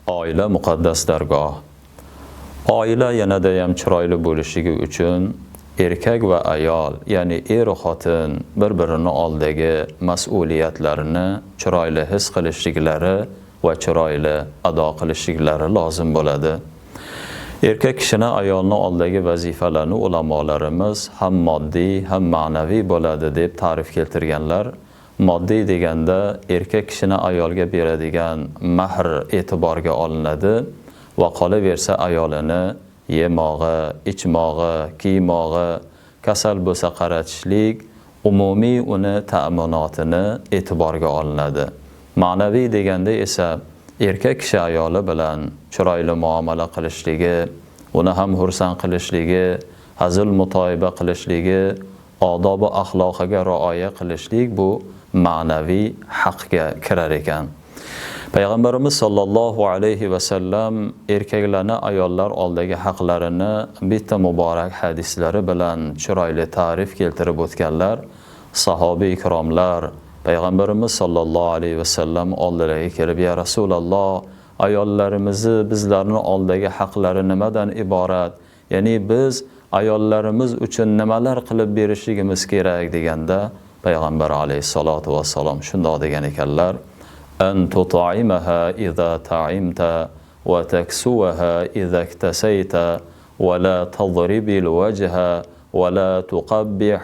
Oila muqaddas dargoh. Oila yanada ham chiroyli bo'lishligi uchun erkak va ayol, ya'ni er xotin bir-birini oldidagi mas'uliyatlarini chiroyli his qilishliklari va chiroyli ado qilishliklari lozim bo'ladi. Erkak kishini ayolni oldidagi vazifalarini ulamolarimiz ham moddiy, ham ma'naviy bo'ladi deb ta'rif keltirganlar. Moddiy deganda erkak kishini ayolga beradigan mahr e'tiborga olinadi va qolaversa ayolini yemog'i, ichmog'i, kiymog'i, kasal bo'lsa qaratishlik, umumiy uni ta'minotini e'tiborga olinadi. Ma'naviy deganda esa erkak kishi ayoli bilan chiroyli muomala qilishligi, uni ham xursand qilishligi, hazil mutoyiba qilishligi, odob va axloqiga rioya qilishlik bu ma'naviy haqga kirar ekan. Payg'ambarimiz sollallohu alayhi va sallam erkaklarni ayollar oldidagi haqlarini bitta muborak hadislari bilan chiroyli ta'rif keltirib o'tganlar. Sahobiy ikromlar Payg'ambarimiz sollallohu alayhi va sallam oldilariga kelib, "Ya Rasululloh, ayollarimizni bizlarni oldidagi haqlari nimadan iborat? Ya'ni biz ayollarimiz uchun nimalar qilib berishligimiz kerak?" deganda Payg'ambar alayhissalatu vassalom shundoq degan ekanlar: "An tut'imaha iza ta'imta va taksuha iza iktasayta va la tadribil wajha va la tuqabbih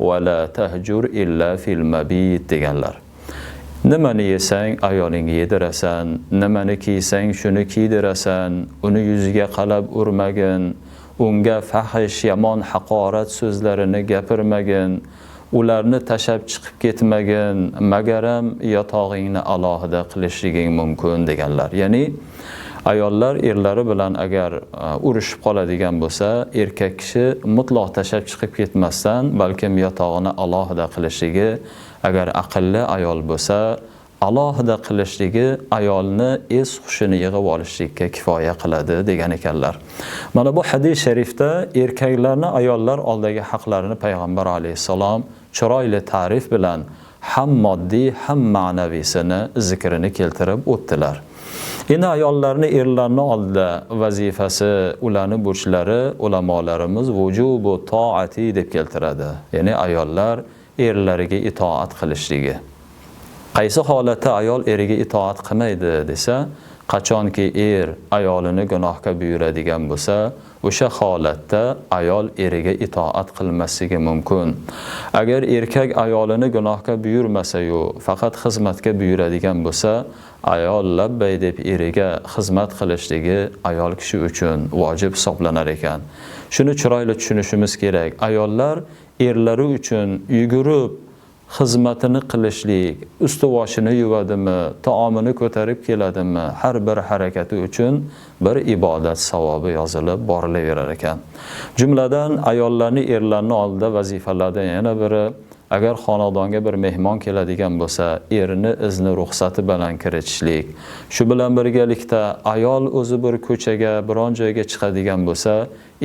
va la tahjur illa fil mabit" deganlar. Nimani yesang ayolingga yedirasan, nimani kiysang shuni kiydirasan, uni yuziga qalab urmagin, unga fahish, yomon haqorat so'zlarini gapirmagin, ularni tashab chiqib ketmagin, magaram yotog'ingni alohida qilishliging mumkin deganlar. Ya'ni ayollar erlari bilan agar urushib qoladigan bo'lsa, erkak kishi mutlaq tashab chiqib ketmasdan, balkim yotog'ini alohida qilishligi, agar aqlli ayol bo'lsa, alohida qilishligi ayolni es hushini yig'ib olishlikka kifoya qiladi degan ekanlar. Mana bu hadis sharifda erkaklarni ayollar oldidagi haqlarini Payg'ambar alayhissalom chiroyli ta'rif bilan ham moddiy, ham ma'naviysini zikrini keltirib o'tdilar. Endi ayollarni erlarni oldida vazifasi, ularni burchlari ulamolarimiz vujubu toati deb keltiradi. Ya'ni ayollar erlariga itoat qilishligi. Qaysi holatda ayol eriga itoat qilmaydi desa, qachonki er ayolini gunohga buyuradigan bo'lsa, o'sha holatda ayol eriga itoat qilmasligi mumkin. Agar erkak ayolini gunohga buyurmasa-yu, faqat xizmatga buyuradigan bo'lsa, ayol labbay deb eriga xizmat qilishligi ayol kishi uchun vojib hisoblanar ekan. Shuni chiroyli tushunishimiz kerak. Ayollar erlari uchun yugurib xizmatini qilishlik, usti-boshini yuvadimi, taomini ko'tarib keladimi, har bir harakati uchun bir ibodat savobi yozilib borilaverar ekan. Jumladan ayollarni erlarning oldida vazifalardan yana biri, agar xonadonga bir mehmon keladigan bo'lsa, erini izni ruxsati bilan kiritishlik. Shu bilan birgalikda ayol o'zi bir ko'chaga, biron joyga chiqadigan bo'lsa,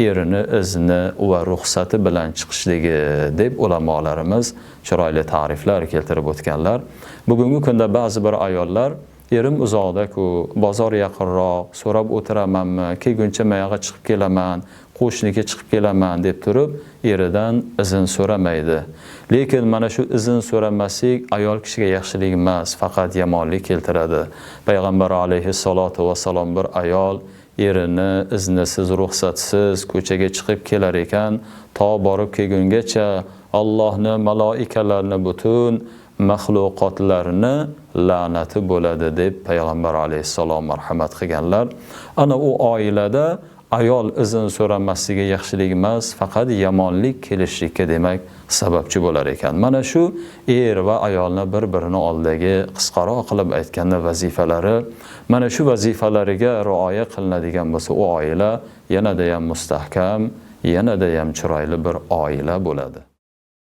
erini izni va ruxsati bilan chiqishligi deb ulamolarimiz chiroyli ta'riflar keltirib o'tganlar. Bugungi kunda ba'zi bir ayollar erim uzoqda-ku, bozor yaqinroq, so'rab o'tiramanmi, kelguncha mayog'a chiqib kelaman, qo'shniga chiqib kelaman deb turib, eridan izn so'ramaydi. Lekin mana shu izn so'ramaslik ayol kishiga yaxshilik emas, faqat yomonlik keltiradi. Payg'ambar alayhissalatu vassalom bir ayol erini iznisiz, ruxsatsiz ko'chaga chiqib kelar ekan, to borib kelgungacha Allohni, maloikalarni, butun maxluqotlarni la'nati bo'ladi deb Payg'ambar alayhissalom marhamat qilganlar. Ana u oilada ayol izn so'ramasligi yaxshilik emas, faqat yomonlik kelishlikka demak sababchi bo'lar ekan. Mana shu er va ayolni bir-birini oldidagi qisqaroq qilib aytganda vazifalari, mana shu vazifalariga rioya qilinadigan bo'lsa, u oila yanada ham mustahkam, yanada ham chiroyli bir oila bo'ladi.